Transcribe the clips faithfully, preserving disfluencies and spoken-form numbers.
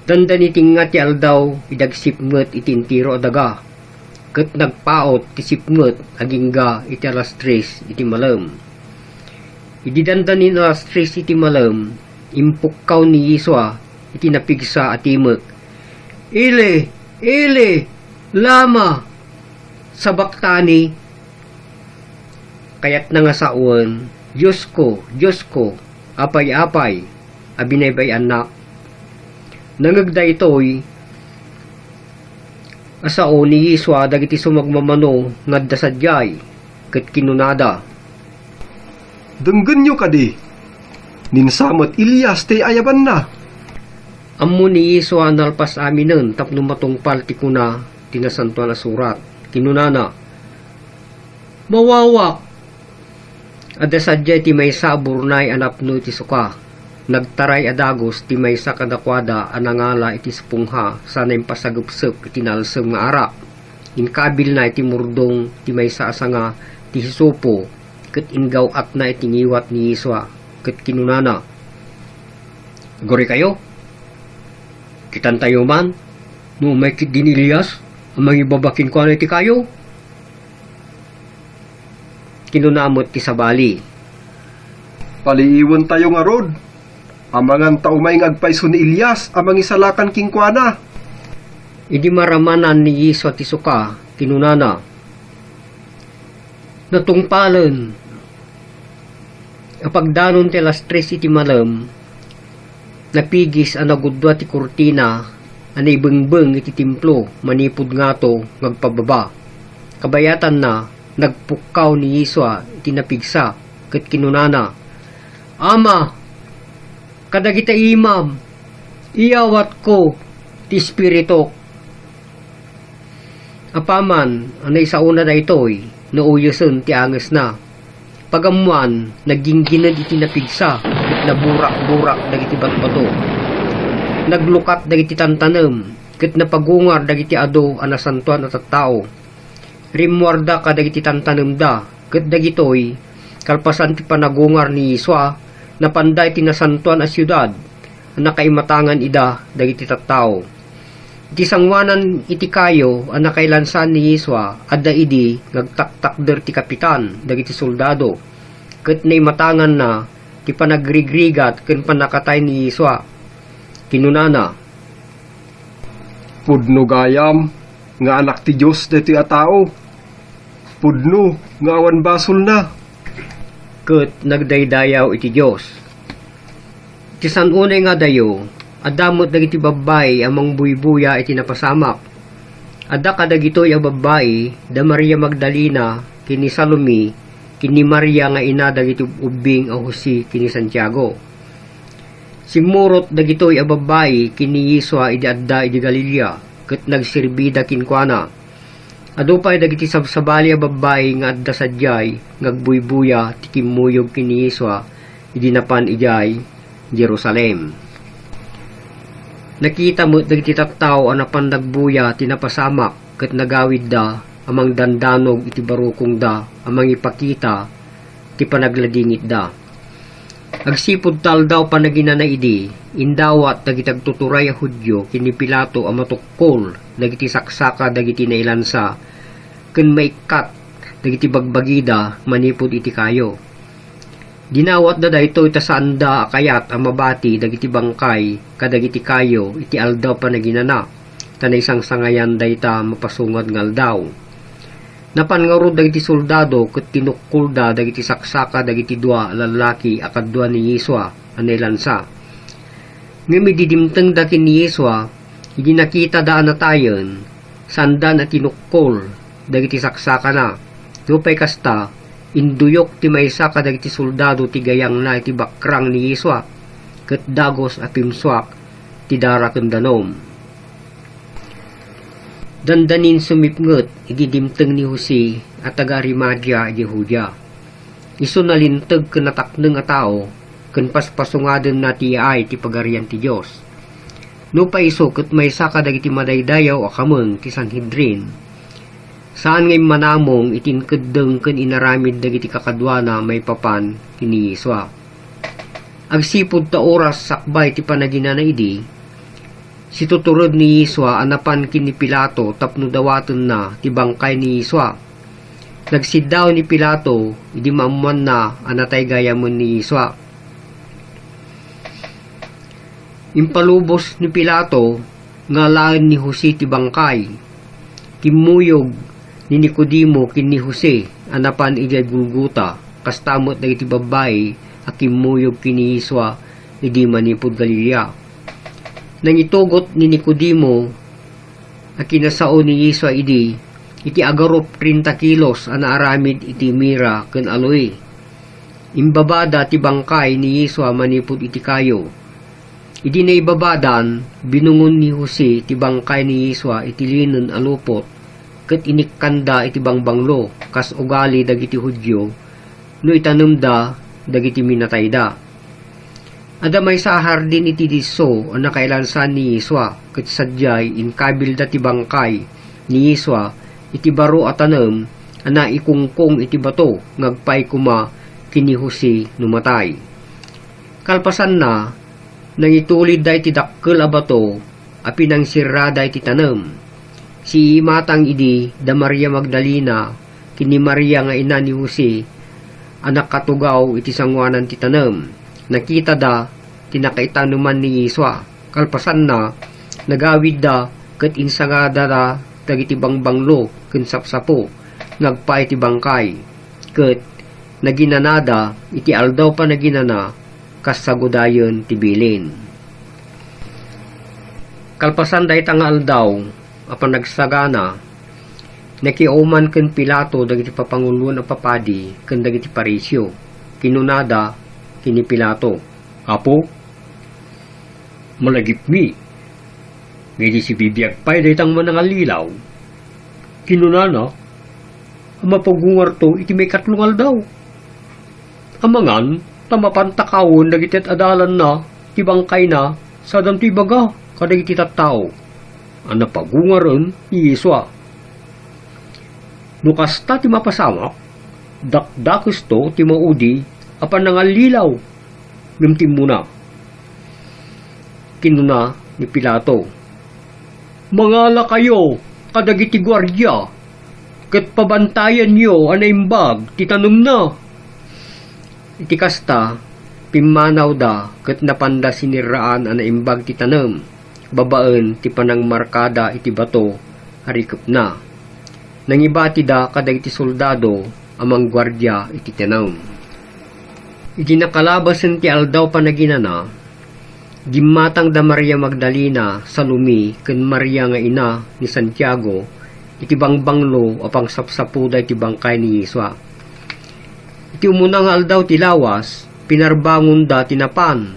Dandani tengnga ti aldaw idi agsipnget iti entero a daga, ket nagpaut ti sipnget agingga iti alas tres iti malem. Idi dandanin alas tres iti malem, impukkaw ni Yesua iti napigsa a timek, "Eli, Eli, lama sabachthani?" Kayatna nga sawen, "Diosko, Diosko, apay, apay a binaybay-annak?" Nangngeg daytoy a sao ni Yesua dagiti sumagmamano nga adda sadiay, ket kinunada, "Denggenyo kadi! Ni Elias ti ayabanna." Ammo ni Yesua a nalpas aminen tapno matungpal ti kuna ti Nasantoan a Surat. Kinunana, "Mawawak!" Adda sadiay ti maysa a burnay a napno iti suka. Nagtaray a dagus ti maysa kadakuada a nangala iti espongha sana impasagepsep iti nalsem nga arak. Inkabilna iti murdong ti maysa a sanga ti hisopo ket inggaw-atna iti ngiwat ni Yesua ket kinunana, "Agurikayo? Kitantayo man no umay ketdi ni Elias a mangibaba kenkuana iti kayo." Kinuna met ti sabali, "Paliiwentayo ngarud. Amangan ta umay nga agpayso ni Elias a mangisalakan kenkuana." Idi maramanan ni Yesua ti suka, kinunana, "Natungpalen." Apagdanon ti alas tres iti malem, napigis a nagudua ti kurtina a naibengbeng iti templo manipud ngato nga agpababa. Kabayatanna, nagpukkaw ni Yesua iti napigsa ket kinunana, "Ama, kadagita imam, iyawatko ti espirituk." Apaman a naisaona daytoy, nauyesen ti angesna. Pagammoan, naggingined iti napigsa ket naburak-burak dagiti batbato. Naglukat dagiti tantanem ket napagungar dagiti adu a nasantoan a tattao. Rimmuarda kadagiti tantanemda, ket dagitoy, kalpasan ti panagungar ni Yesua, napanda iti nasantoan a siudad a nakaimatangan ida dagiti tattao. Iti sangoanan iti kayo a nakailansa ni Yesua, adda idi nga agtaktakder ti kapitan dagiti soldado, ket naimatanganna ti panagrigrigat ken pannakatay ni Yesua. Kinunana, "Pudno gayam nga Anak ti Dios daytoy a tao. Pudno nga awan basolna." Ket nagdaydayaw iti Dios. Iti san-onay nga adayo, adda met dagiti babbai a mangbuybuya iti napasamak. Adda kadagitoy a babbai, da Maria Magdalena, ken ni Salome, ken ni Maria nga ina dagiti ubbing a Jose ken ni Santiago. Simmurot dagitoy a babbai ken ni Yesua idi adda idi Galilea, ket nagserbida kenkuana. Adu pay dagiti sabsabali a babbai nga adda sadiay nga agbuybuya ti kimmuyog ken ni Yesua idi napan idiay Jerusalem. Nakita met dagiti tattao a napan nagbuya ti napasamak ket nagawidda a mangdandanog iti barukongda a mangipakita ti panagladingitda. Agsipud ta Aldaw Panaginana idi, indawat dagiti agtuturay a Judio ken ni Pilato a matukkol dagiti saksaka dagiti nailansa ken maikkat dagiti bagbagida manipud iti kayo. Dinawatda daytoy ta saanda a kayat a mabati dagiti bangkay kadagiti kayo iti Aldaw Panaginana, ta naisangsangayan dayta mapasungad nga aldaw. Napan ngarud dagiti soldado ket tinukkolda dagiti saksaka dagiti dua a lallaki a kadua ni Yesua a nailansa. Ngem idi dimtengda ken ni Yesua, idi nakitada a natayen, saandan a tinukkol dagiti saksakana. Nupay kasta, induyok ti maysa kadagiti soldado ti gayangna iti bakrang ni Yesua, ket dagus a pimsuak ti dara ken danum. Dandanin sumipnget idi dimteng ni Jose a taga-Arimatea idi Judea. Isu nalinteg ken natakneng a tao, ken paspasungadenna ti yaay ti Pagarian ti Dios. Nupay isu ket maysa kadagiti madaydayaw a kameng ti Sanhedrin, saan nga immanamong iti inkeddeng ken inaramid dagiti kakaduana maipapan ken ni Yesua. Agsipud ta oras sakbay ti panaginana idi, Situtured ni Yesua a napan ken ni Pilato tapno dawatenna ti bangkay ni Yesua. Nagsiddaw ni Pilato idi maammoanna a natay gayamen ni Yesua. Impalubos ni Pilato nga alaen ni Jose ti bangkay. Kimmuyog ni Nicodemo ken ni Jose a napan idiay Golgota, kasta met dagiti babbai a kimmuyog ken ni Yesua idi manipud Galilea. Nangitugot ni Nicodemo a kinasao ni Yesua idi iti agarup treinta kilos a naaramid iti mira ken aloe. Imbabada ti bangkay ni Yesua manipud iti kayo. Idi naibabadan, binungon ni Jose ti bangkay ni Yesua iti linen a lupot ket inikkanda iti bangbanglo kas ugali dagiti Judio no itanemda dagiti minatayda. Adda maysa a hardin iti disso a nakailansan ni Yesua, ket sadiay inkabilda ti bangkay ni Yesua iti baro a tanem a naikungkong iti bato nga agpaay koma ken ni Jose no matay. Kalpasanna, nangitulidda iti dakkel a bato a pinangsirrada iti tanem. Siimatang idi da Maria Magdalena ken ni Maria nga ina ni Jose a nakatugaw iti sangoanan ti tanem. Nakitada ti nakaitaneman ni Yesua. Kalpasanna, nagawidda ket insagadada dagiti bangbanglo ken sapsapo nga agpaay ti bangkay, ket naginanada iti Aldaw Panaginana kas sagudayen ti bilin. Kalpasan dayta nga aldaw a panagsagana, nakiuman ken Pilato dagiti papanguloen a papadi ken dagiti Fariseo. Kinunada ken ni Pilato, "Apo, malagipmi nga idi sibibiag pay dayta nga manangallilaw, kinunana a mapagungarto iti maikatlo nga aldaw." Amangan ta mapan takawen dagiti ad-adalanna ti bangkayna sa danto ibaga kadagiti tattao a napagungaren ni Yesua. No kasta ti mapasamak, dakdakesto ti maudi a panangallilaw. Ngem timmuna, kinuna ni Pilato, "Mangalakayo kadagiti guardia ket pabantayanyo a naimbag ti tanemna." Iti kasta, pimmanawda ket napanda sinirraan a naimbag ti tanem babaen ti panangmarkada iti bato a rikepna. Nangibatida kadagiti soldado a mangguardia iti tanem. Iti nakalabasen ti Aldaw Panaginana, gimmatang da Maria Magdalena, Salome, ken Maria nga ina ni Santiago iti bangbanglo a pangsapsapoda iti bangkay ni Yesua. Iti umuna nga aldaw ti lawas, pinarbangonda ti napan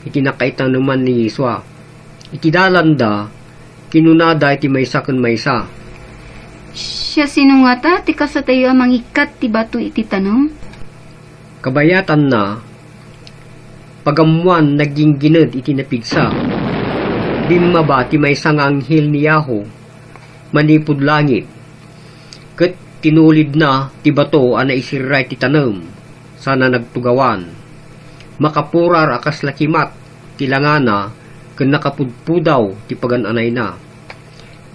iti nakaitaneman ni Yesua. Iti dalanda, kinunada iti maysa ken maysa, "Siasino ngata ti kasatayo a mangikkat ti bato iti tanem?" Kabayatanna, pagammoan nagginggined iti napigsa. Bimmaba ti maysa nga anghel ni Yahweh manipud langit, ket tinulidna ti bato a naisirray ti tanem sana nagtugawan. Makapurar a kasla kimat ti langana ken nakapudpudaw ti pagan-anayna.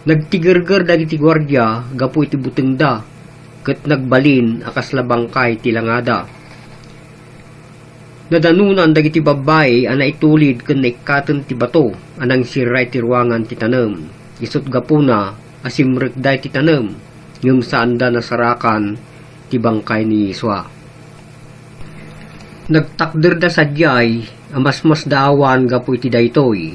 Nagtigerger dagiti guardia gapu iti butengda, ket nagbalin a kasla bangkay ti langada. Nadanonan dagiti babbai a naitulid ken naikkaten ti bato a nangsirray ti ruangan ti tanem. Isut' gapuna a simrekda iti tanem, ngem saanda nasarakan ti bangkay ni Yesua. Nagtakderda sadiay a masmasdaawan gapu iti daytoy.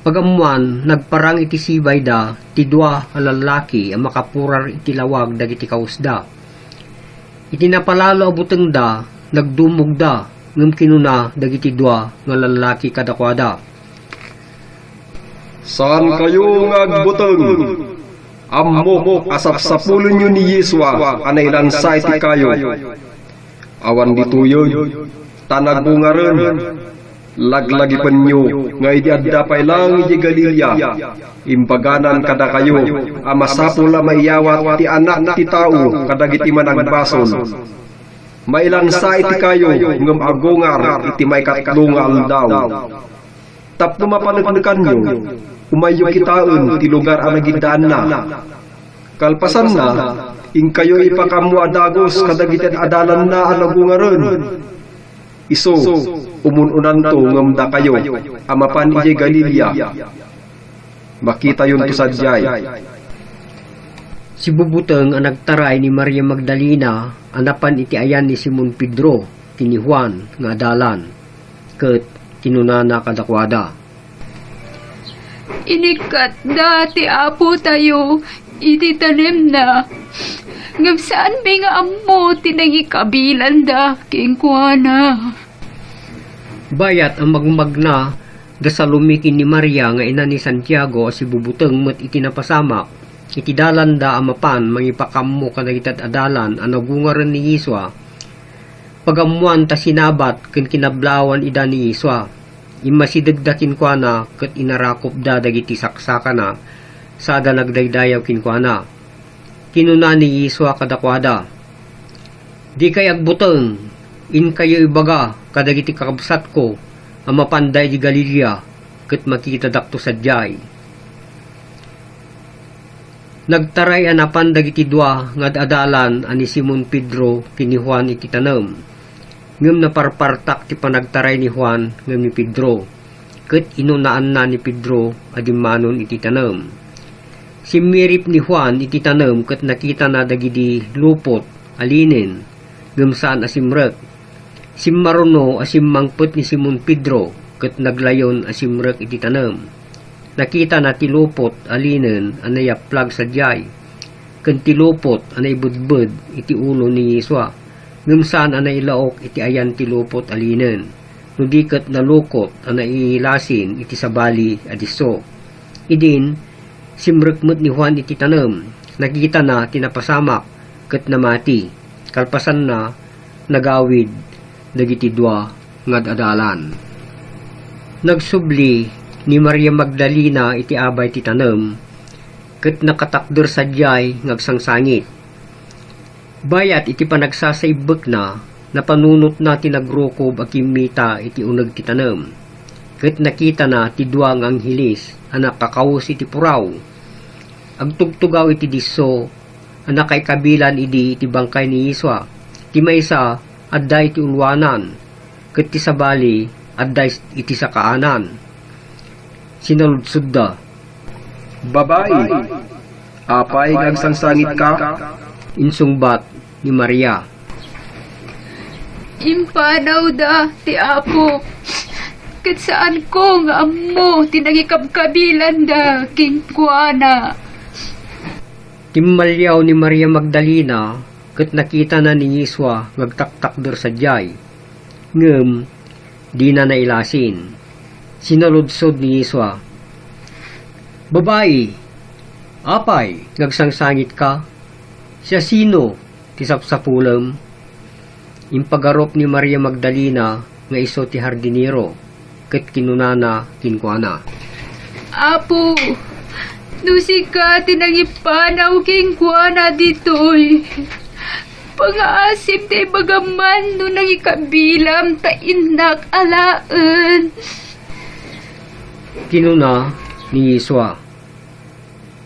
Pagammoan, nagparang iti sibayda ti dua a lallaki a makapurar iti lawag dagiti kawesda. Iti napalalo a butengda, nagdumogda, ngem kinuna dagiti dua nga lallaki kadakuada, "Saankayo nga agbuteng! Ammok a sapsapulenyo ni Yesua a nailansa iti kayo. Awan ditoyen, ta nagungaren. Laglagipenyo nga idi adda pay laeng idiay Galilea, imbaganan kadakayo a masapul a maiyawat ti Anak ti Tao kadagiti managbasol. Mailansa iti kayo ngem agungar iti maikatlo nga aldaw." Tapno mapaneknekanyo, umayyo kitaen ti lugar a nagiddaanna. Kalpasanna, inkayo ipakammo a dagus kadagiti adalanna a nagungaren. Isu, umun-unanto ngem dakayo a mapan idiay Galilea. Makitayonto sadiay. Sibubuteng a nagtaray ni Maria Magdalena a napan iti ayan ni Simon Pedro ken ni Juan nga adalan, ket kinunana kadakuada, "Inikkatda ti Apotayo iti tanemna, ngem saanmi nga ammo ti nangikabilanda kenkuana." Bayat a magmagna da Salome ken ni Maria nga ina ni Santiago a sibubuteng met iti napasamak, iti dalanda a mapan mangipakammo kadagiti ad-adalan a nagungaren ni Yesua, pagammoan ta sinabat ken kinablawan ida ni Yesua. Immasidegda kenkuana ket inarakupda dagiti saksakana, sada nagdaydayaw kenkuana. Kinuna ni Yesua kadakuada, "Dikay agbuteng, inkayo ibaga kadagiti kakabsatko a mapanda iti Galilea, ket makitatadakto sadiay." Nagtaray a napan dagiti dua nga ad-adalan a ni Simon Pedro ken ni Juan iti tanem. Ngem naparpartak ti panagtaray ni Juan ngem ni Pedro, ket inunaanna ni Pedro a dimmanon iti tanem. Simmirip ni Juan iti tanem ket nakitana dagidi lupot a linen, ngem saan a simrek. Simmaruno a simmangpet ni Simon Pedro ket naglayon a simrek iti tanem. Nakitana ti lupot a linen a nayaplag sadiay, ken ti lupot a naibedbed iti ulo ni Yesua, ngem saan a nailaok iti ayan ti lupot a linen, no di ket nalukot a nailasin iti sabali a disso. Idin, simrek met ni Juan iti tanem, nakitana ti napasamak, ket namati. Kalpasanna, nagawid dagiti dua nga ad-adalan. Nagsubli ni Maria Magdalena iti abay ti tanem, ket nakatakder sadiay nga agsangsangit. Bayat iti panagsasaibbekna, napanunotna ti nagrukob a kimmita iti uneg ti tanem, ket nakitana ti dua nga angheles a nakakaus iti puraw. Agtugtugaw iti disso a nakaikabilan idi iti bangkay ni Yesua. Ti maysa, adda iti ulwanan, ket ti sabali, adda is-, iti sakaanan. Sinaludsodda, "Babai, apay nga agsangsangitka?" Insungbat ni Maria, "Impanawda ti Apo, ket saanko nga ammo ti nangikabkabilanda kenkuana." Timmaliaw ni Maria Magdalena ket nakitana ni Yesua nga agtaktakder sadiay. Ngem dina nailasin. Sinaludsod ni Yesua, "Babai, apay nga agsangsangitka? Siasino ti sapsapulem?" Impagarup ni Maria Magdalena nga isu ti hardinero, ket kinunana kenkuana, "Apo, no sika ti nangipanaw kenkuana ditoy, pangaasim ta ibagam man no nangikabilam ta innak alaen." Kinuna ni Yesua,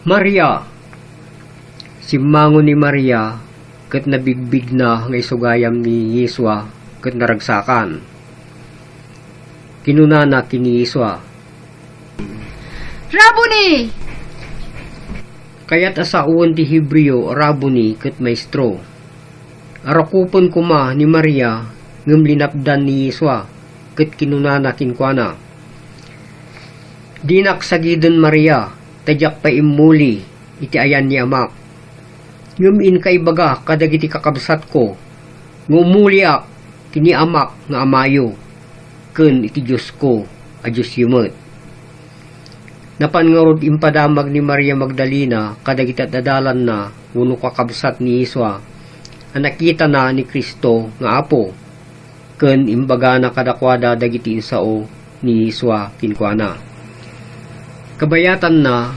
"Maria!" Simmango ni Maria ket nabigbigna nga isu gayam ni Yesua ket naragsakan. Kinunana ken ni Yesua, "Rabboni!" Kayat a saoen ti Hebreo a Rabboni ket Maestro. Arakupen koma ni Maria ngem linapdan ni Yesua ket kinunana kenkuana, "Dinak sagiden, Maria, ta diak pay immuli iti ayan ni Amak. Ngem inka ibaga kadagiti kakabsatko nga umuliak iti ni Amak nga Amayo ken iti Diosko a Diosyo met." Napan ngarud impadamag ni Maria Magdalena kadagiti ad-adalanna wenno kakabsat ni Yesua a nakitana ni Cristo nga Apo, ken imbagana kadakuada dagiti insao ni Yesua kenkuana. Kabayatanna,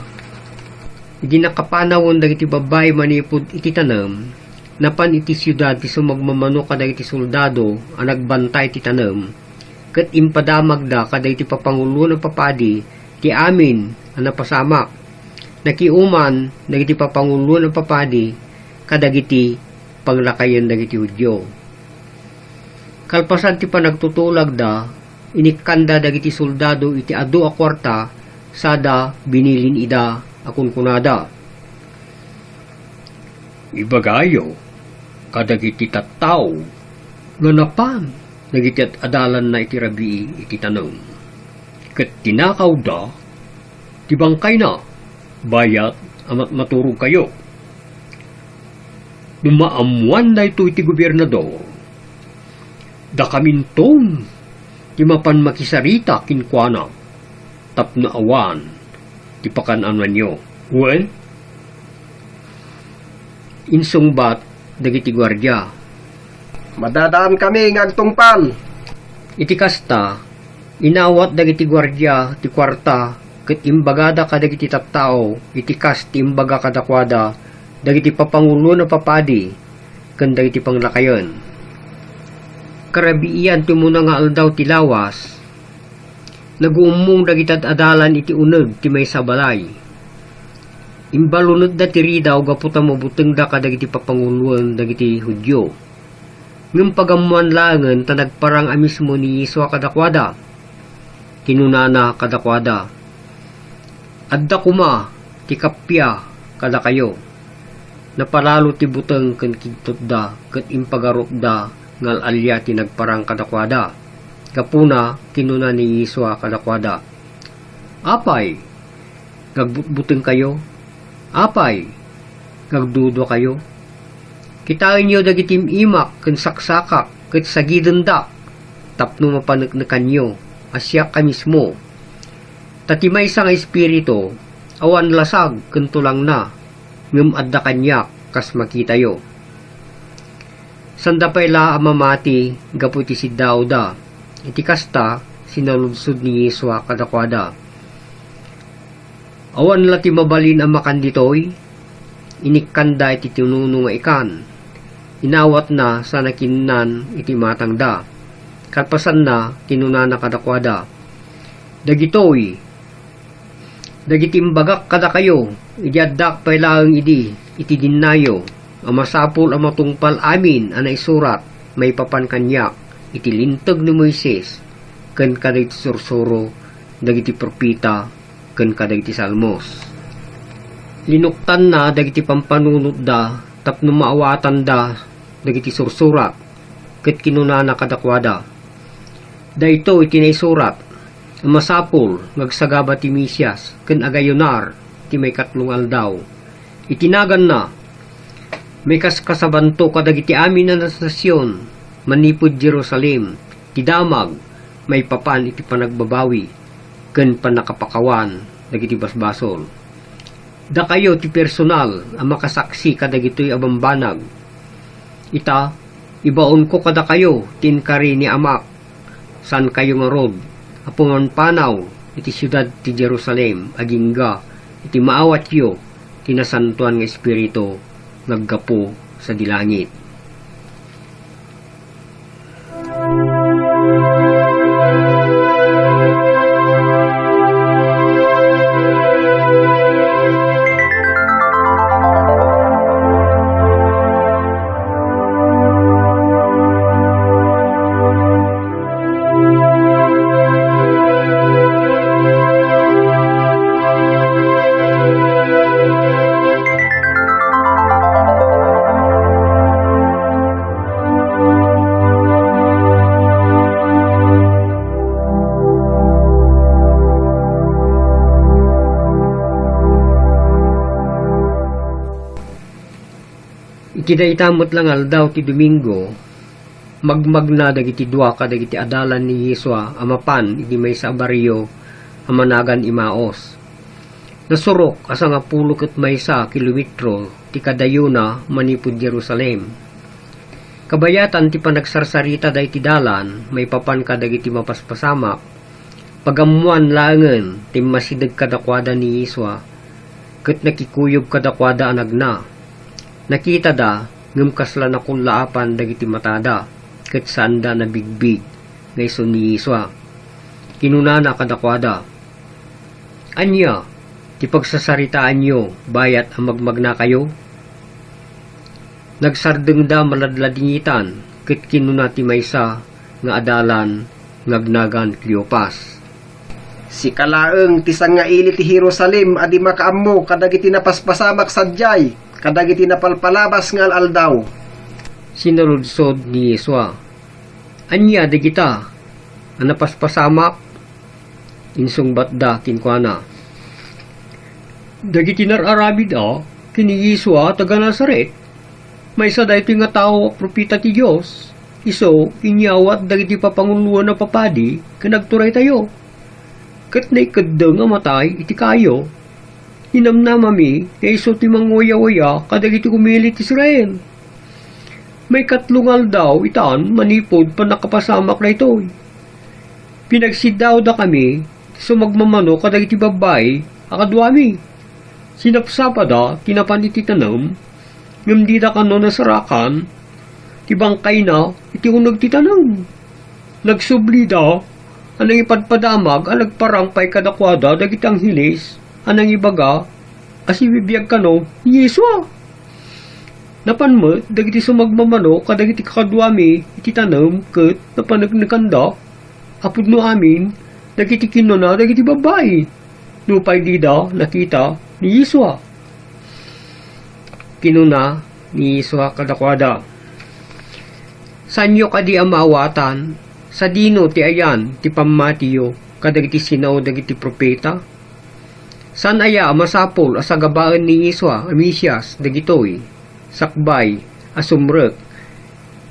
idi nakapanawen dagiti babbai manipud iti tanem, napan iti siudad ti sumagmamano kadagiti soldado a nagbantay ti tanem, ket impadamagda kadagiti papanguloen a papadi ti amin a napasamak. Nakiuman dagiti papanguloen a papadi kadagiti panglakayen dagiti Judio. Kalpasan ti panagtutulagda, inikkanda dagiti soldado iti adu a kuarta sada binilin ida a kunkunada, "Ibagayo kadagiti tattao nga napan dagiti ad-adalanna iti rabii iti tanem, ket tinakawda ti bangkayna bayat a matmaturogkayo. No maammoan daytoy ti gobernador, dakaminton ti mapan makisarita kenkuana tapno awan ti pakan-anoanyo." Wen, insungbat dagiti guardia, "Madadaankami nga agtungpal." Iti kasta, inawat dagiti guardia ti kuarta ket imbagada kadagiti tattao iti kas ti imbaga kadakuada dagiti papanguloen a papadi ken dagiti panglakayen. Karabiian ti umuna nga aldaw ti lawas, naguummong dagiti ad-adalan iti uneg ti maysa a balay. Imbalunetda ti ridaw gapu ta mabutengda kadagiti papanguloen dagiti Judio. Ngem pagammoan laengen ta nagparang a mismo ni Yesua kadakuada. Kinunana kadakuada, "Adda koma ti kappia kadakayo." Napalalo ti buteng ken kigtotda ket impagarupda nga al-alia ti nagparang kadakuada. Gapuna, kinuna ni Yesua kadakuada, "Apay, nga agbutbutengkayo? Apay, nga agduduakayo? Kitaenyo dagiti im-imak ken saksakak ket sagidendak tapno mapaneknekanyo a siak a mismo. Ta ti maysa nga espiritu, awan lasag ken tulangna, ngem adda kaniak kas makitayo. Sanda pay la a mamati gapu iti siddaawda." Iti kasta, sinaludsod ni Yesua kadakuada, "Awan la ti mabalin a makan ditoy?" Inikkanda iti tinuno nga ikan. Inawatna sa nakinnan iti matangda. Kalpasanna, kinunana kadakuada, "Dagitoy dagiti imbagak kadakayo idi addaak pay laeng idi iti dinnayo, a masapul a matungpal amin a naisurat maipapan kaniak iti Linteg ni Moises ken kadagiti sursuro dagiti profeta ken kadagiti Salmos." Linuktanna dagiti pampanunotda tapno maawatanda dagiti sursurat, ket kinunana kadakuada, "Daytoy ti naisurat a masapul nga agsagaba ti Mesias ken agayunar ti maikatlo nga aldaw. Iti naganna, maikaskasabanto kadagiti amin a nasion manipud Jerusalem ti damag maipapan iti panagbabawi ken pannakapakawan dagiti basbasol. Dakayo ti personal a makasaksi kadagitoy a bambanag. Ita, ibaonko kadakayo ti inkari ni Amak. Saankayo ngarud a pumanpanaw iti siudad ti Jerusalem agingga iti maawatyo ti Nasantoan nga Espiritu nga aggapu sadi langit." Iti dayta met la nga aldaw ti Domingo, magmagna dagiti dua kadagiti adalan ni Yesua a mapan iti maysa a barrio a managan Emaus. Nasurok a sangapulo ket maysa a kilometro ti kadayona manipud Jerusalem. Kabayatan ti panagsarsaritada iti dalan maipapan kadagiti mapaspasamak, pagammoan laengen ti immasideg kadakuada ni Yesua, ket nakikuyog kadakuada a nagna. Nakitada, ngem kasla nakullaapan dagiti matada, ket saanda nabigbig. nga isu ni Yesua. Kinunana kadakuada, "Ania ti pagsasaritaanyo bayat a magmagnakayo?" Nagsardengda maladladingitan ket kinuna ti maysa nga adalan nga agnagan Cleopas, "Sika laeng ti sangaili ti Jerusalem a di makaammo kadagiti napaspasamak sadiay kadagiti napalpalabas nga al-aldaw." Sinaludsod ni Yesua, "Ania dagita a napaspasamak?" Insungbatda kenkuana, "Dagiti nar-aramid a ken ni Yesua a taga Nazaret, maysa daytoy nga tao a profeta ti Dios, isu inyawat dagiti papanguloan a papadi ken agturaytayo, ket naikeddeng a matay iti kayo. Ninamnamami nga isu ti manguyawaya kadagiti umilit Israel. Maikatlo nga aldaw itan manipud pannakapasamak daytoy. Pinagsiddawdakami ti sumagmamano kadagiti babbai a kaduami. Sinapsapada ti napan iti tanem, ngem dida kano nasarakan ti bangkayna iti uneg ti tanem. Nagsublida a nangipadpadamag a nagparang pay kadakuada dagiti angheles a nangibaga a sibibiag kano ni Yesua." Napan met dagiti sumagmamano kadagiti kakaduami iti tanem ket napaneknekanda a pudno amin dagiti kinuna dagiti babbai, nupay dida nakita ni Yesua. Kinuna ni Yesua kadakuada, "Saanyo kadi a maawatan sadino ti ayan ti pammatiyo kadagiti sinao dagiti profeta? Saan aya a masapul a sagabaen ni Yesua a Mesias dagitoy, sakbay a sumrek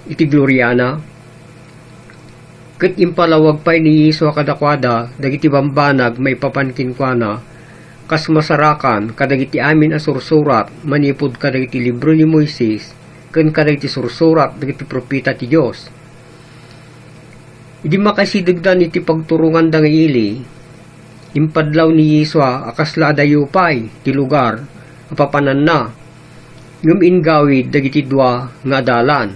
iti gloriana?" Ket impalawag pay ni Yesua kadakuada dagiti bambanag maipapan kenkuana, kas masarakan kadagiti amin a sursurat manipud kadagiti libro ni Moises ken kadagiti sursurat dagiti profeta ti Dios. Idi makaisidegdan iti pagturonganda nga ili, impadlaw ni Yesua a kasla adayo pay ti lugar a papananna, ngem inggawid dagiti dua nga adalan.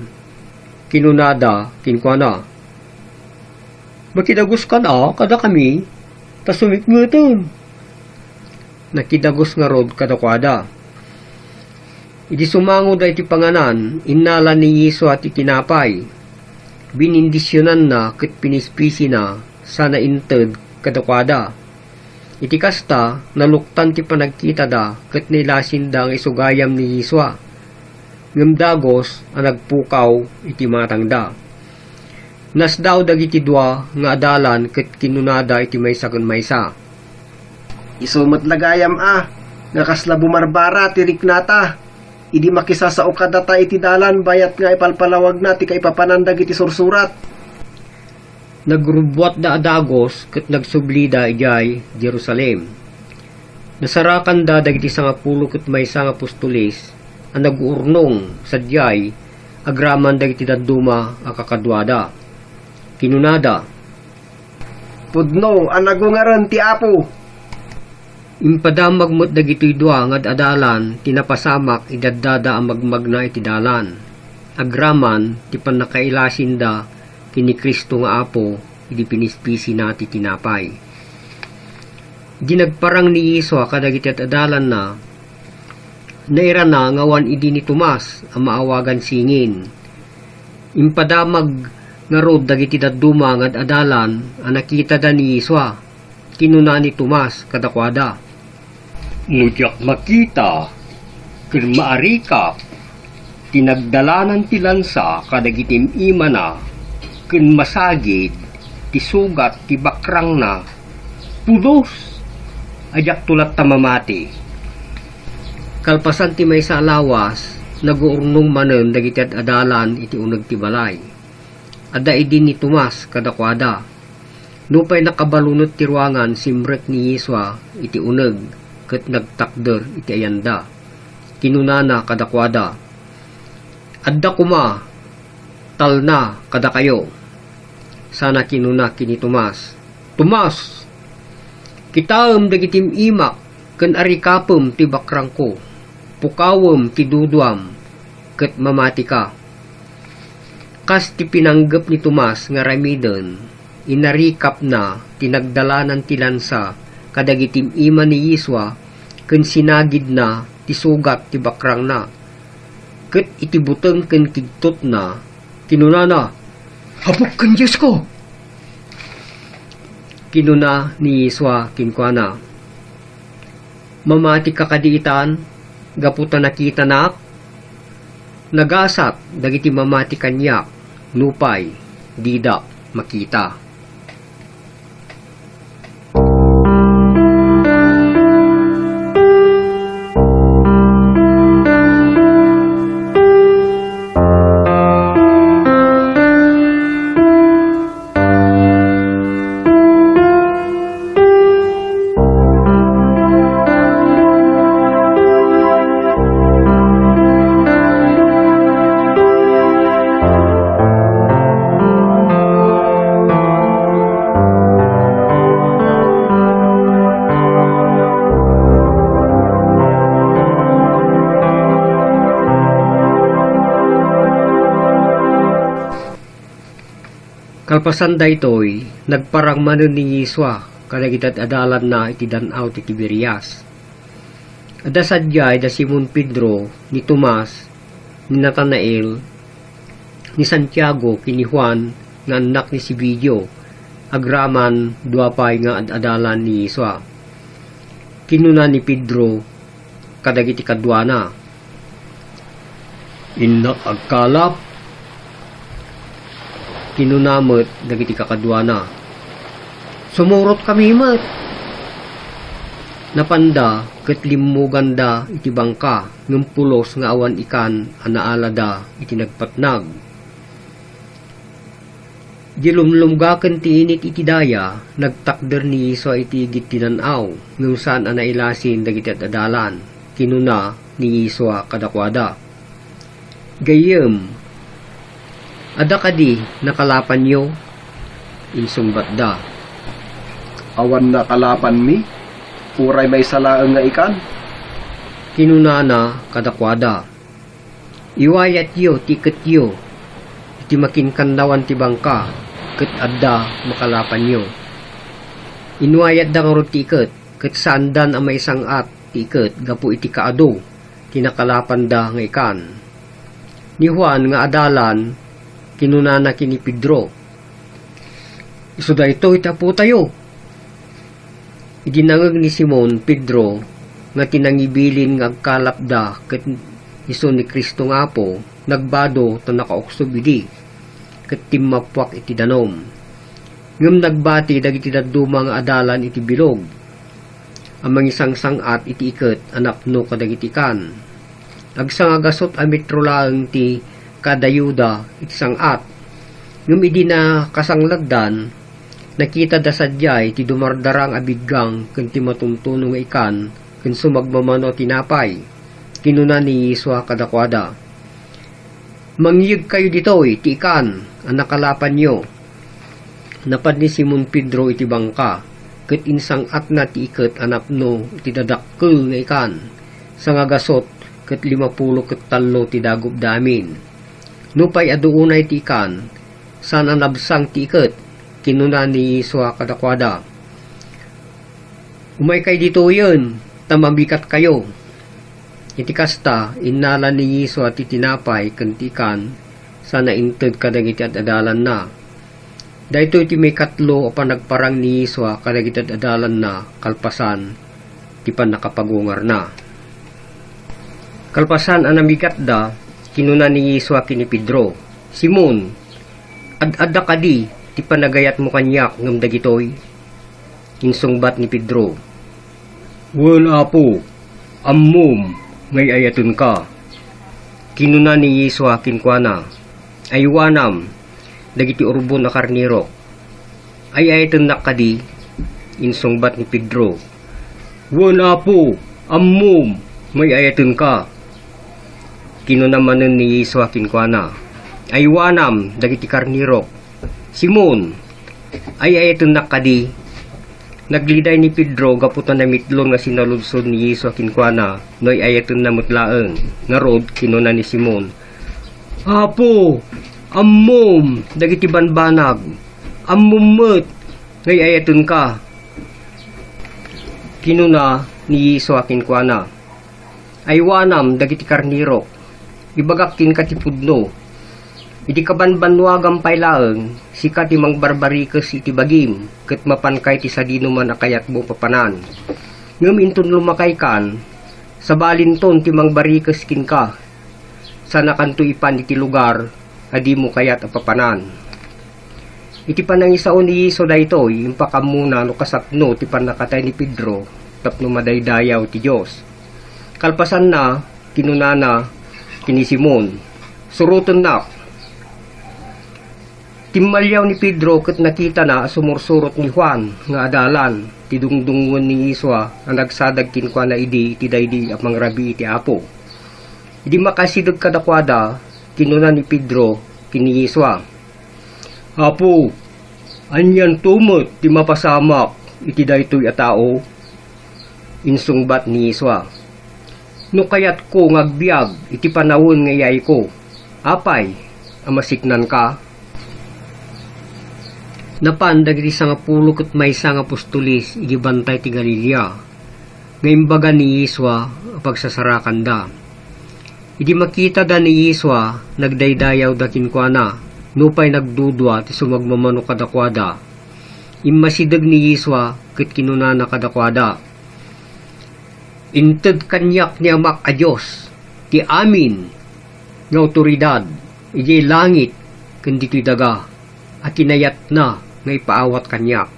Kinunada kenkuana, "Makidaguskan a kadakami ta sumipngeten." Nakidagus ngarud kadakuada. Idi sumangoda iti panganan, innala ni Yesua ti tinapay, binindisionanna ket pinispisina sana inted kadakuada. Iti kasta, naluktan ti panagkitada ket nailasinda nga isu gayam ni Yesua. Ngem dagus a nagpukaw iti matangda. Nasdaaw dagiti dua nga adalan ket kinunada iti maysa ken maysa, "Isu met la gayam a, nga kasla bumarbara ti riknata, idi makisasao kadata iti dalan bayat nga ipalpalawagna ti kaipapanan dagiti sursurat." Nagrubbuatda a dagus ket nagsublida idiay Jerusalem. Nasarakanda dagiti sangapulo ket maysa nga apostoles a naguurnong sadiay agraman dagiti dadduma a kakaduada. Kinunada, "Pudno a nagungaren ti Apo." Impadamag met dagitoy dua nga ad-adalan ti napasamak idi addada a magmagna iti dalan, agraman ti pannakailasinda ken ni Cristo nga Apo idi pinispisina ti tinapay. Idi nagparang ni Yesua kadagiti ad-adalanna, nairana nga awan idi ni Tomas a maawagan Singin. Impadamag ngarud dagiti dadduma nga ad-adalan a nakitada ni Yesua. Kinuna ni Tomas kadakuada, "No diak makita ken maarikap ti nagdalanan ti lansa kadagiti im-imana ken masagid ti sugat ti bakrangna, pulos a diakto latta mamati." Kalpasan ti maysa a lawas, naguurnong manen dagiti ad-adalan iti uneg ti balay. Adda idi ni Tomas kadakuada. Nupay nakabalunet ti ruangan, simrek ni Yesua iti uneg ket nagtakder iti ayanda. Kinunana kadakuada, "Adda koma, talna kadakayo." Sana kinuna ken ni Tomas, "Tomas, kitaem dagiti im-imak ken arikapem ti bakrangko. Pukawem ti duduam ket mamatika." Kas ti pinanggep ni Tomas nga aramiden, inarikapna ti nagdalanan ti lansa kadagiti im-ima ni Yesua ken sinagidna ti sugat ti bakrangna. Ket iti buteng ken kigtotna, kinunana, "Apok ken Diosko!" Kinuna ni Yesua kenkuana, "Mamatika kadi itan gapu ta nakitanak? Nagasat dagiti mamati kaniak nupay dida makita." Kalpasan daytoy, nagparang manen ni Yesua kadagiti ad-adalanna iti Dan-aw ti Tiberias. Adda sadiay da Simon Pedro, ni Tomas, ni Natanael, ni Santiago, ken ni Juan nga annak ni Zebedeo, agraman dua pay nga ad-adalan ni Yesua. Kinuna ni Pedro kadagiti kaduana, "Innak agkalap." Kinuna met dagiti kakaduana, "Sumurotkami met." Napanda ket limmuganda iti bangka, ngem pulos nga awan ikan a naalada iti nagpatnag. Idi lumlumgaken ti init iti daya, nagtakder ni Yesua iti igid ti dan-aw, ngem saan a nailasin dagiti ad-adalan. Kinuna ni Yesua kadakuada, "Gayyem, adda kadi nakalapanyo?" Insungbatda, "Awan nakalapanmi, uray maysa laeng nga ikan." Kinunana kadakuada, "Iwayatyo ti iketyo iti makinkannawan ti bangka, ket adda makalapanyo." Inwayatda ngarud ti iket, ket saandan a maisang-at ti iket gapu iti kaadu ti nakalapanda nga ikan. Ni Juan nga adalan, kinunana ken ni Pedro, "Isu daytoy ti Apotayo." Idi nangngeg ni Simon Pedro nga ti nangibilin nga agkalapda ket isu ni Cristo nga Apo, nagbado ta nakauksob idi, ket timmappuak iti danum. Ngem nagbati dagiti dadduma nga adalan iti bilog a mangisangsang-at iti iket a napno kadagiti ikan. Agsangagasut a metro laeng ti kadayuda iti sang-at. Ngem idi nakasangladdan, nakitada sadiay ti dumardarang a biggang ken ti matuntuno nga ikan ken sumagmamano a tinapay. Kinuna ni Yesua kadakuada, "Mangyegkayo ditoy ti ikan a nakalapanyo." Napan ni Simon Pedro iti bangka, ket insang-atna ti iket a napno iti dadakkel nga ikan. Sangagasut ket limapulo ket tallo ti dagupda amin. Nupay adu unay ti ikan, saan a nabsang ti iket, kinuna ni Yesua kadakuada, "Umaykay ditoyen, ta mamikatkayo." Iti kasta, innala ni Yesua ti tinapay ken ti ikan, sana inted kadagiti ad-adalanna. Daytoy ti maikatlo a panagparang ni Yesua kadagiti ad-adalanna kalpasan ti pannakapagungarna. Kalpasan a namikatda, kinuna ni Yesua ken ni Pedro, "Simon, ad-adda kadi ti panagayatmo kaniak ngem dagitoy?" Insungbat ni Pedro, "Wen, Apo, ammom nga ay-ayatenka." Kinuna ni Yesua kenkuana, "Aywanam dagiti urbon a karnerok. Ay-ayatennak kadi?" Insungbat ni Pedro, "Wen, Apo, ammom nga ay-ayatenka." Kinuna manen ni Yesua kenkuana, "Aywanam dagiti karnerok." "Simon, ay-ayatennak kadi?" Nagliday ni Pedro gapu ta namitlon nga sinaludsod ni Yesua kenkuana no ay-ayatenna met laeng. Ngarud, kinuna ni Simon, "Apo, ammom dagiti banbanag. "Ammom met nga ay-ayatenka," kinuna ni Yesua kenkuana. "Aywanam dagiti karnerok. Ibagak kenka ti pudno. Idi kabanbannuagam pay laeng, sika ti mangbarbarikes iti bagim, ket mapanka iti sadinoman a kayatmo papanan. Ngem inton lumakaykan, sabalinton ti mangbarikes kenka. Sanakanto ipan iti lugar a dimo kayat a papanan." Iti panangisao ni Yesua daytoy, impakammona no kasapno ti pannakatay ni Pedro tapno madaydayaw ti Dios. Kalpasanna, kinunana ken ni Simon, "Surotennak." Timmaliaw ni Pedro ket nakitana a sumursurot ni Juan nga adalan ti dungdungngoen ni Yesua a nagsadag kenkuana idi iti daydi a mangrabii ti Apo. Idi makasideg kadakuada, kinuna ni Pedro ken ni Yesua, "Apo, anianto met ti mapasamak iti daytoy a tao?" Insungbat ni Yesua, "No kayatko nga agbiag iti panawen nga iyayko, apay a masiknanka?" Napan dagiti sangapulo ket maysa nga apostoles idi bantay ti Galilea, nga imbaga ni Yesua a pagsasarakanda. Idi makitada ni Yesua, nagdaydayawda kenkuana, nupay nagdudua ti sumagmamano kadakuada. Immasideg ni Yesua ket kinunana kadakuada, "Inted kaniak ni Amak a Dios ti amin nga awtoridad idiay langit ken ditoy daga a kinayatna nga ipaawat kaniak.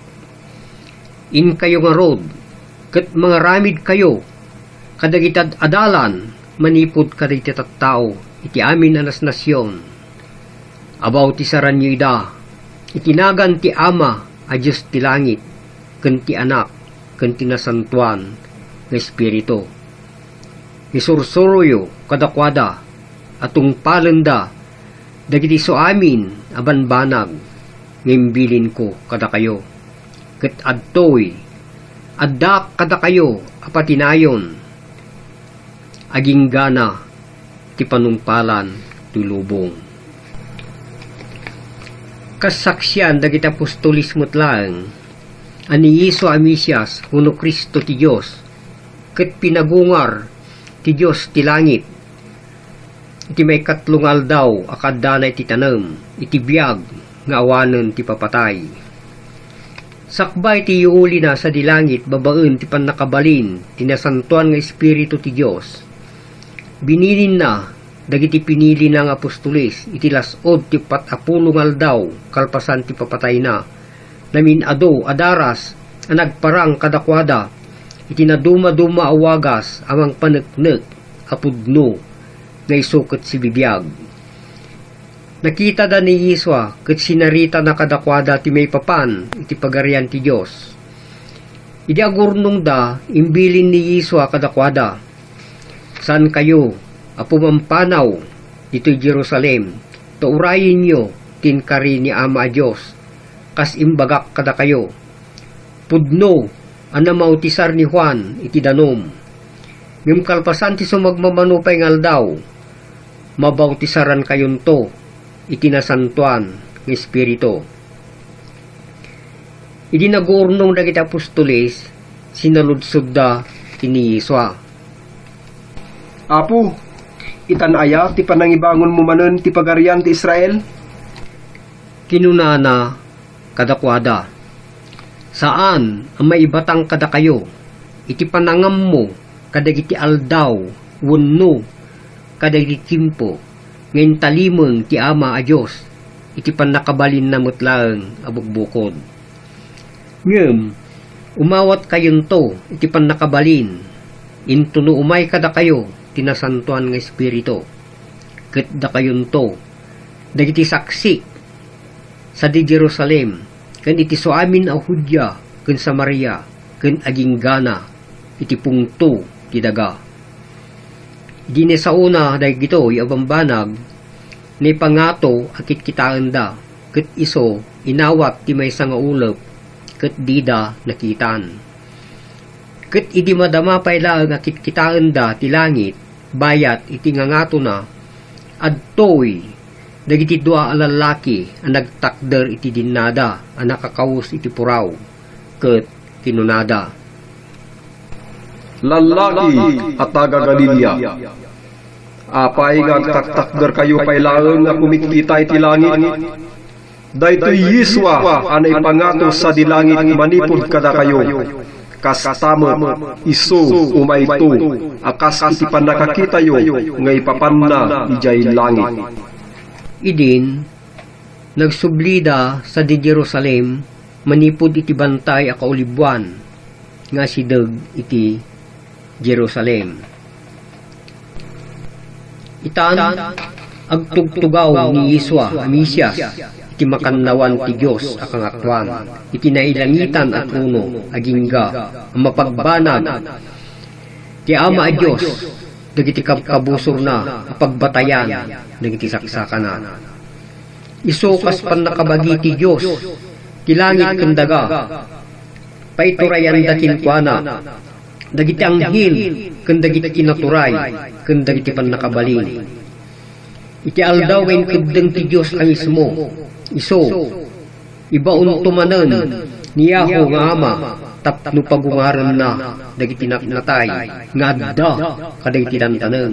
Inkayo ngarud ket mangaramidkayo kadagiti ad-adalan manipud kadagiti tattao iti amin a nasnasion. Abawtisaranyo ida iti nagan ti Ama a Dios ti langit, ken ti Anak, ken ti Nasantoan nga Espiritu. Isursuroyo kadakuada a tungpalenda dagiti isuamin a banbanag nga imbilinko kadakayo. Ket adtoy, addaak kadakayo a patinayon, aginggana ti panungpalan toy lubong." Kas saksian dagiti apostoles met laeng a ni Yesua a Mesias wenno Cristo ti Dios, ket pinagungar ti Dios ti langit iti maikatlo nga aldaw a kaaddana iti tanem iti biag nga awanen ti papatay. Sakbay ti iyuulina sadi langit babaen ti pannakabalin ti Nasantoan nga Espiritu ti Dios, binilinna dagiti pinilina nga apostoles iti las-ud ti uppat a pulo nga aldaw kalpasan ti papatayna, namin-adu a daras a nagparang kadakuada iti nadumaduma a wagas a mangpaneknek a pudno nga isu ket sibibiag. Nakitada ni Yesua ket sinaritana kadakuada ti maipapan iti Pagarian ti Dios. Idi agurnongda, imbilin ni Yesua kadakuada, "Saankayo a pumampanaw ditoy Jerusalem, ta urayenyo ti inkari ni Ama a Dios, kas imbagak kadakayo. Pudno a namautisar ni Juan iti danum. Ngem kalpasan ti sumagmamano pay nga aldaw, mabautisaran kayonto iti Nasantoan nga Espiritu." Idi naguurnong dagiti apostoles, sinaludsodda ken ni Yesua, "Apo, itan aya ti panangibangonmo manen ti pagarian ti Israel?" Kinunana kadakuada, "Saan a maibatang kadakayo iti panangammo kadagiti aldaw wenno kadagiti tiempo nga intalimeng ti Ama a Dios iti pannakabalinna met laeng a bugbukod. Ngem umawatkayonto iti pannakabalin, intono umay kadakayo ti Nasantoan nga Espiritu, ket dakayonto dagiti saksi sadi Jerusalem ken iti suamin a Judea ken Samaria ken aginggana iti pungto ti daga." Idi nasaona dagitoy a bambanag, naipangato a kitkitaenda, ket isu inawat ti maysa nga ulep, ket dida nakitan. Ket idi madama pay laeng a kitkitaenda ti langit bayat iti ngangatona, adtoy dagiti dua a lallaki a nagtakder iti dinnada a nakakaus iti puraw, ket kinunada, "Lallaki a taga-Galilea, apay nga agtaktakderkayo pay laeng nga kumikita iti langit? Daytoy Yesua a naipangato sadi langit manipud kadakayo. Kasta met, isu umayto a kas iti pannakakitayo nga ipapanna idiay langit." Idin, nagsublida sadi Jerusalem manipud iti Bantay a Kaoliboan nga asideg iti Jerusalem. Itan, agtugtugaw ni Yesua a Mesias iti makannawan ti Dios a Kangatoan, iti nailangitan a trono, agingga a mapagbanag ti Ama a Dios dagiti kabkabusorna a pagbatayan dagiti saksakana. Isu kas pannakabagi ti Dios ti langit ken daga, paiturayanda kenkuana dagiti anghel ken dagiti kinaturay ken dagiti pannakabalin. Iti aldaw nga inkeddeng ti Dios a mismo, isu, ibaonto manen ni Yahweh nga Ama tapno pagungarenna dagiti na-, natay nga adda kadagiti tantanem,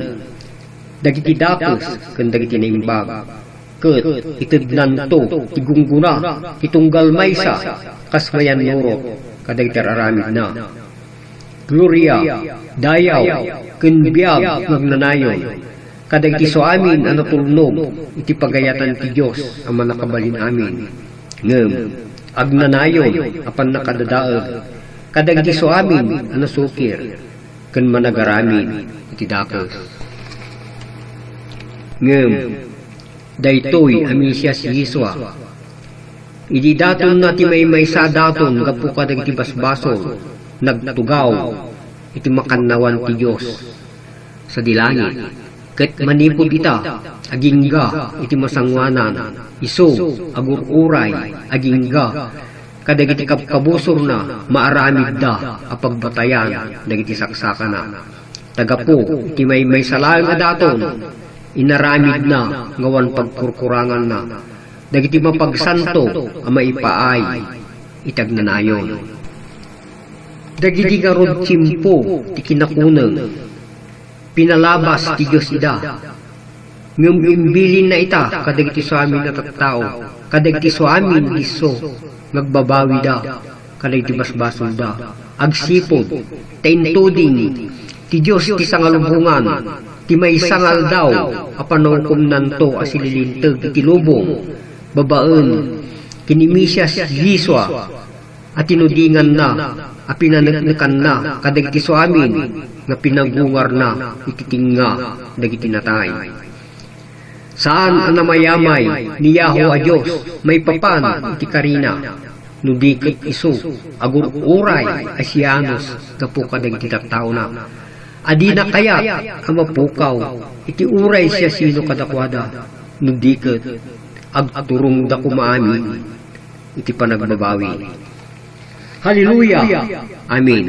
dagiti dakes ken dagiti naimbag. Ket itednanto ti gunggona ti tunggal maysa kas mayannurot kadagiti ar-aramidna. Gloria, dayaw, ken biag nga agnanayon kadagiti isu amin a natulnog iti pagayatan ti Dios a Mannakabalin-amin. Ngem agnanayon a pannakadadael kadagiti isu amin a nasukir ken managaramid iti dakes. Ngem daytoy a Mesias Yesua, idi datonna ti maymaysa a daton gapu kadagiti basbasol, nagtugaw iti makannawan ti Dios sadi langit, ket manipud ita, agingga iti masangoanan, isu agur-uray, agingga kadagiti kabkabusorna maaramidda a pagbatayan dagiti saksakana. Ta gapu iti maymaysa laeng a daton, inaramidna nga awan pagkurkuranganna dagiti mapagsanto a maipaay iti agnanayon. Dagiti ngarud tiempo ti kinakuneng, pinalabas ti Dios ida. Ngem imbilinna ita kadagiti isu amin a tattao, kadagiti isu amin disso nga agbabawida kadagiti basbasolda. Agsipud ta intuding ti Dios ti sangalubongan ti maysa nga aldaw a panaukomnanto a sililinteg iti lubong babaen ken ni Mesias Yesua a tinudinganna a pinaneknekanna kadagiti isu amin nga pinagungarna iti tengnga dagiti natay. Saan a namayamay ni Yahweh a Dios maipapan iti karina, no di ket isu agur-uray a sianos gapu kadagiti tattaona a dina kayat a mapukaw iti uray siasino kadakuada, no di ket agturongda koma amin iti panagbabawi. Hallelujah! Amen.